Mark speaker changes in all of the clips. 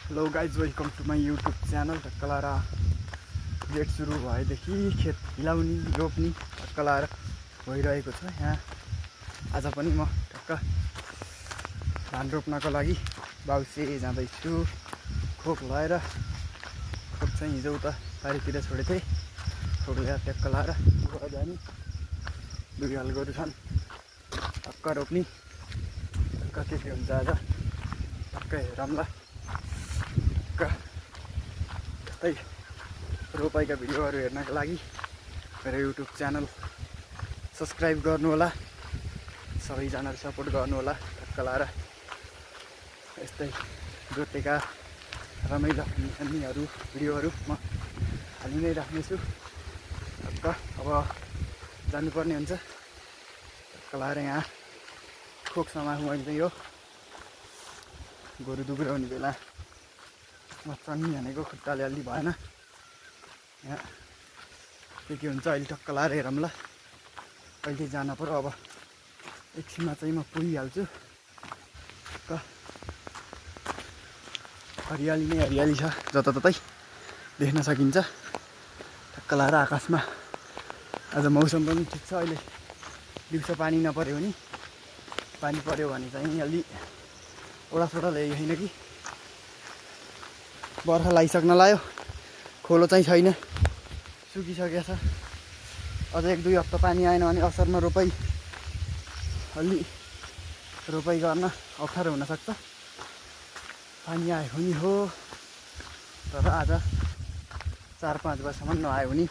Speaker 1: Hello guys, welcome to my YouTube channel. टक्क लाएर date सुरु भएदेखि खेत हिलाउने रोप्ने टक्क लाएर भइरहेको छ। यहाँ आज पनि म टक्क धान रोप्नको लागि बाउसे जाँदैछु। खोक लगाएर, खोक चाहिँ हिजो उता बारीतिर छोडेको थिएँ। खोक ल्याएर टक्क लाएर जाने। दुई हाल गोरु छन्, टक्क रोप्ने। टक्क के हुन्छ आज टक्क हेरौँला। त्यस्तै रोपाइका भिडियोहरू हेर्नको लागि मेरो युट्युब च्यानल सब्सक्राइब गर्नु होला। सबैजनाले सपोर्ट गर्नु होला। टक्क लाएर यस्तै जोतेका रमाइलो हान्नेहरू भिडियोहरू म हालि नै राख्नेछु। टक्क अब जानुपर्ने हुन्छ। टक्क लाएर यहाँ खोक समाएको मैले चाहिँ यो गोरु दुब्राउने बेला चन्नी हानेको खुट्टाले अलि भएन। यहाँ के हुन्छ अहिले टक्क लाएर हेरौँला। अहिले जान पर्यो। अब एकछिनमा चाहिँ म पुगिहाल्छु। हरियाली नै हरियाली छ, जताततै देख्न सकिन्छ। टक्क लाएर आकाशमा आज मौसम पनि ठिक छ। अहिले दिउँसो पानी नपर्यो भने, पानी पर्यो भने चाहिँ अलि ओडासोडा ल्यायो होइन कि बर्खा लगाइसक्न लाग्यो। खोलो चाहिँ छैन, सुकिसकेको छ। अझ एक दुई हप्ता पानी आएन भने असारमा रोपाइ गर्न अप्ठ्यारो हुनसक्छ। पानी आयो भने हो, तर आज 4-5 बजीसम्म नआयो भने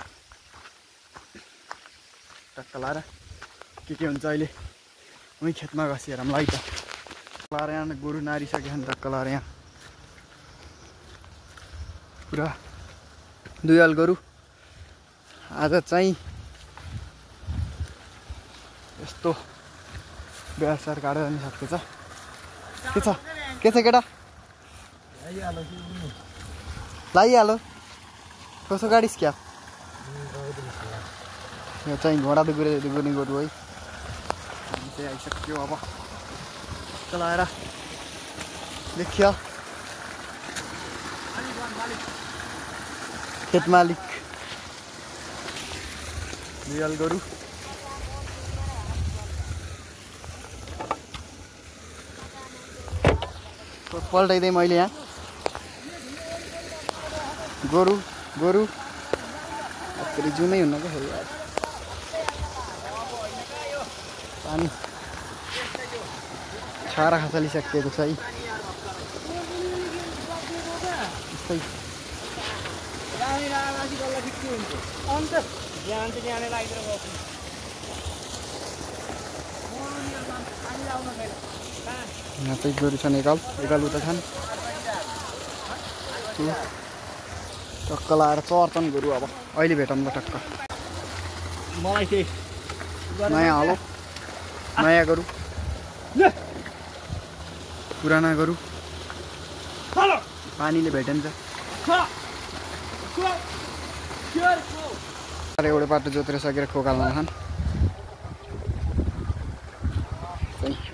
Speaker 1: टक्क लाएर के हुन्छ अहिले उहीँ खेतमा घसी हेरौँला है त। लाएर यहाँ गोरु नारिसक्यो भने टक्क लाएर यहाँ पुरा दुई हाल गोरु। आज चाहिँ यस्तो बेहार काटेर नि सकेछ। के छ केटा? लाइहालो। कसो गाडिस् क्या? यो चाहिँ घोडा दुगुर्ने गोरु है। चाहिँ आइसक्यो। अब चलाएर देखियो खेत मालिक रियल गोरु। पल्टाइदिएँ मैले यहाँ गोरु फेरि जुनै हुन्न क्या फेरि पानी छारा खसालिसकेको छ है। त्यस्तै यहाँ चाहिँ गोरु छन्, एकाल उता छन्। टक्क लाएर चर्छन् गोरु। अब अहिले भेटौँ ल टक्क। नयाँ हलो, नयाँ गोरु, पुराना गोरु पानीले भेटिन्छ। एउटा बाटो जोतेर सकेर खोकाल्न छन्।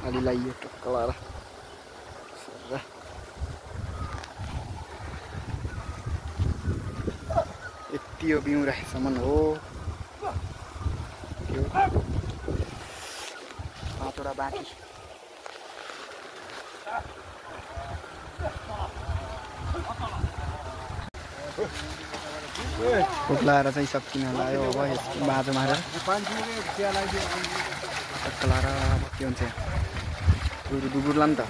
Speaker 1: अलि लाइयो टक्क लाएर यति यो बिउँ राखेसम्म हो। त्यो 5वटा बाँकी। खोक लाएर चाहिँ सकिन लाग्यो। अब बाँझो मारेर टक्क लाएर अब के हुन्छ गोरु दुगुर्ला नि त।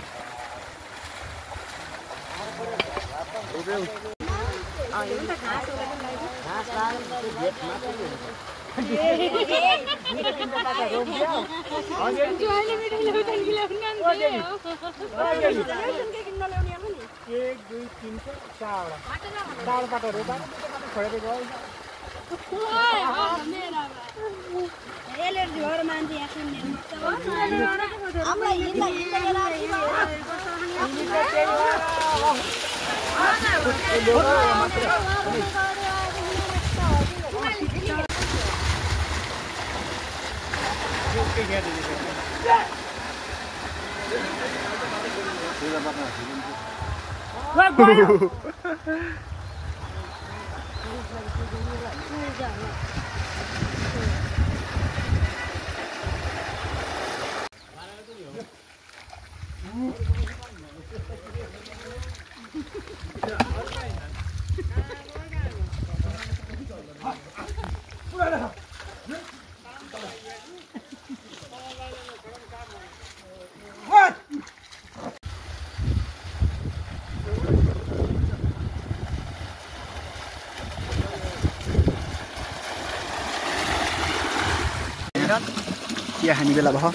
Speaker 1: चिया खाने बेला भयो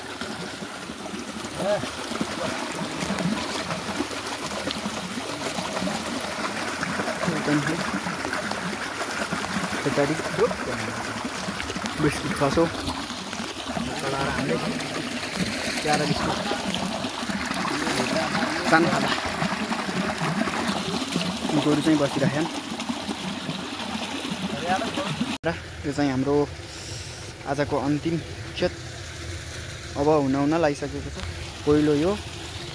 Speaker 1: बिस्कुट खसो चलाएर हामीले प्यारा बिस्कुट सानो खाँदा गोरु चाहिँ बसिरहेछन् र यो चाहिँ हाम्रो आजको अन्तिम खेत अब हुन लागिसकेको छ पहिलो यो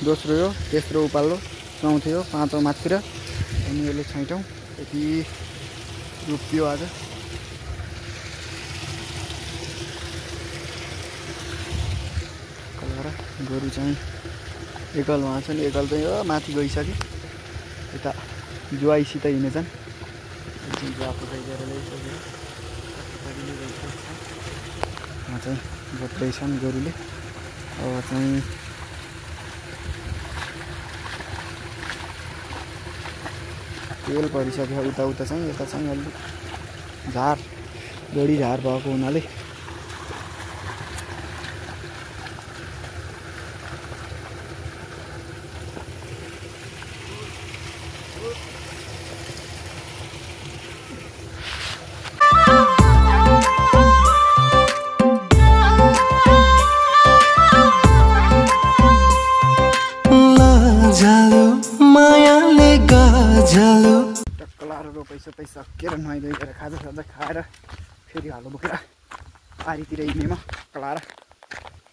Speaker 1: दोस्रो यो तेस्रो उपाल्लो चौथो यो पाँचौँ माथितिर अनि यसले छैटौँ यति रोपियो आज कलर गोरु चाहिँ एकल उहाँ छन् एकल चाहिँ हो माथि गइसक्यो यता जुवाइसित हिँडेछन् जुवाको गइदिएर ल्याइसक्यो उहाँ चाहिँ जोत्दैछन् गोरुले अब चाहिँ तेल परिसक्यो उता चाहिँ यता चाहिँ अलि झार बढी झार भएको हुनाले टक्कलाएर रोपाइसोपाइ सकेर नुहाइधुइएर खाजा खाएर फेरि हालो बोकेर पारीतिर हिँड्नेमा टक्कलाएर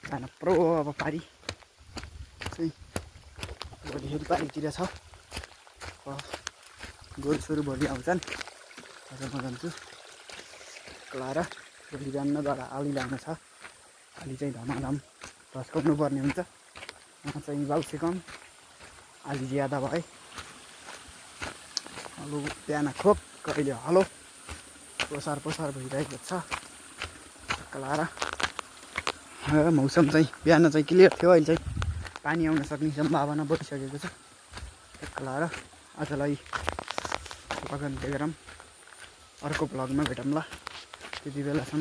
Speaker 1: जान प्रो अब पारी चाहिँ भोलि फेरि पारीतिर छ गोरुसोरु भोलि आउँछन् आज म जान्छु टक्कलाएर भोलि बिहान गएर आली लानु छ आली चाहिँ धमाधम भस्काउनु पर्ने हुन्छ यहाँ चाहिँ बाउसे कम आली ज्यादा भए हलो बिहान खोप कहिले हलो पोसार भइरहेको छ टक्कलाएर मौसम चाहिँ बिहान चाहिँ क्लियर थियो अहिले चाहिँ पानी आउन सक्ने सम्भावना बढिसकेको छ टक्कलाएर आजलाई लगन टेगरम अर्को भ्लगमा भेटौँला त्यति बेलासम्म